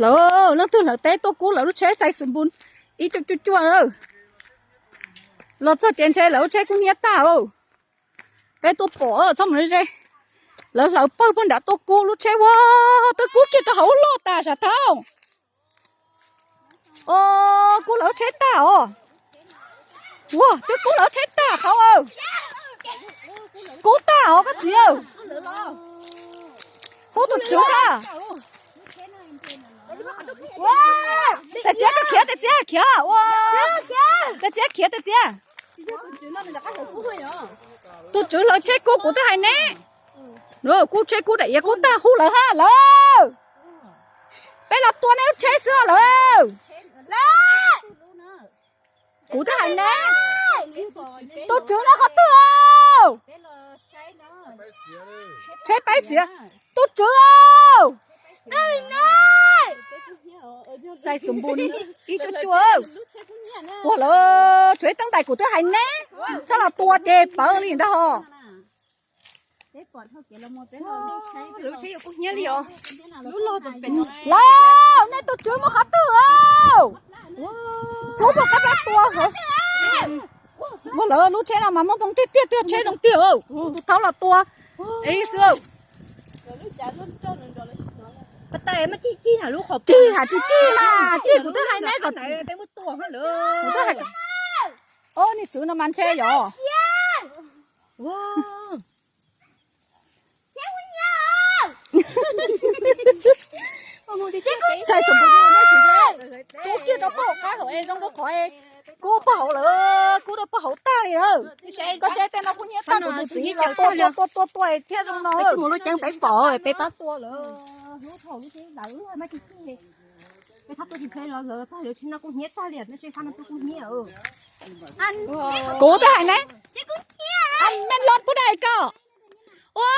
Lawv leej twg lawv teb tuaj kub lawv lub tsheb xais xus npus ib cuaj cuaj cuaj lawm. Los txog tias ntshe lawv lub tsheb kub hnyiab tag os. Peb tuaj pom txhob mus ze. Lawv hlawv pawg pawg nrad tuaj kub lub tsheb ua, twb kub kiag rau hauv loj tas sav thaub. Os, kub lawv lub tsheb tag os. Ua, twb kub lawv lub tsheb tag thaub. Kub tag os koj txiv. Pub tus tswv a. Tais txiav koj khiav, tais txiav khiav ua. Tais txiav khiav, tais txiav. Tus tswv hlawv tsheb kub kuv twb hais neb. Kub tsheb kub daim iav kub tag hub lawv hab lawm. Peb los tua neb lub tsheb xwb lawm. Kuv twb hais neb. Tus tswv no qhov twg? Tsheb paib xiav. Tus tswv. Xais xus npus ib cuaj cuaj. Ua lawm, tshuav ib teeb ntais kuv twb hais neb, txhob los tua ces pawv li ntag hos. Lawm, nej tus tswv mus qhov twg? Kub puas qab plab tua hauv. Ua lawm, lub tsheb no mas muaj hmoo tiag tiag, twb yog tsheb zoo tiag. Tus thaub los tua ib xwb. Cig hais tsis cig mas cig, kuv twb hais neb kom, kuv twb hais. Os, niag tswv no mas ntshe yog. Xais xus npus, kub kiag rau pog hauv qab hauv es zoo rau qhov kub pog hauv lawm, kub rau pog hauv tag li lawm. Koj saib tej no kub hnyiab tag, kuv tus txiv los tua tua tua tua thiaj zoo no. Mus lub ceeb peb pom peb pab tua lawm. Kuv twb hais neb, me los pub dai ko. Ua,